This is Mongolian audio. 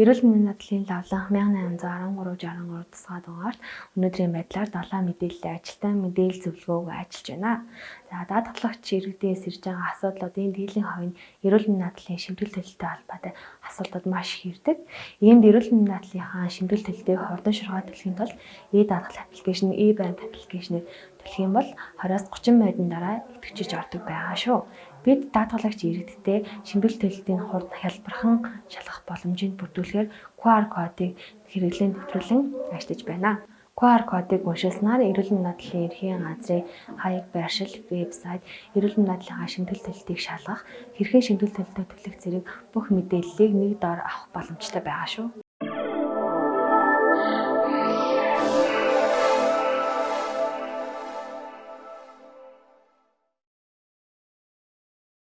Эрүүл мэндийн дадлын лавланх 1813 63 тусгай дугаарт өнөөдрийн байдлаар 7 мэдээллийн ажилтан мэдээлэл зөвлөгөөг ажиллаж байна. За, даатгалагч иргэдээс ирж байгаа асуудлуудын дийлэн хувь нь эрүүл мэндийн дадлын шимтгэл төлөлттэй холбоотой асуудлууд маш их ирдэг. Иймд эрүүл мэндийн дадлынхаа шимтгэл төлөлтийг хурдан шургаа төлөхийн тулд e-даатгал аппликейшн, e-банк аппликейшнээр төлөх юм бол 20-оос 30 минутын дараа идэвхжиж ордог байгаа шүү. Бид даатгалагч иргэдтэй шимтгэл төлөлтийн хурд хялбархан шалгах боломжийг бүрдүүлэхээр QR кодыг хэрэглээнд нэвтрүүлэн ажиллаж байна. QR кодыг уншилснаар эрүүл мэндийн дадлын ерхийн газрын хаяг, байршил, вебсайт, эрүүл мэндийн дадлынхаа шимтгэл төлөлтийг шалгах, хэрхэн шимтгэл төлөлтөө төлөх зэрэг бүх мэдээллийг нэг доор авах боломжтой байгаа шүү.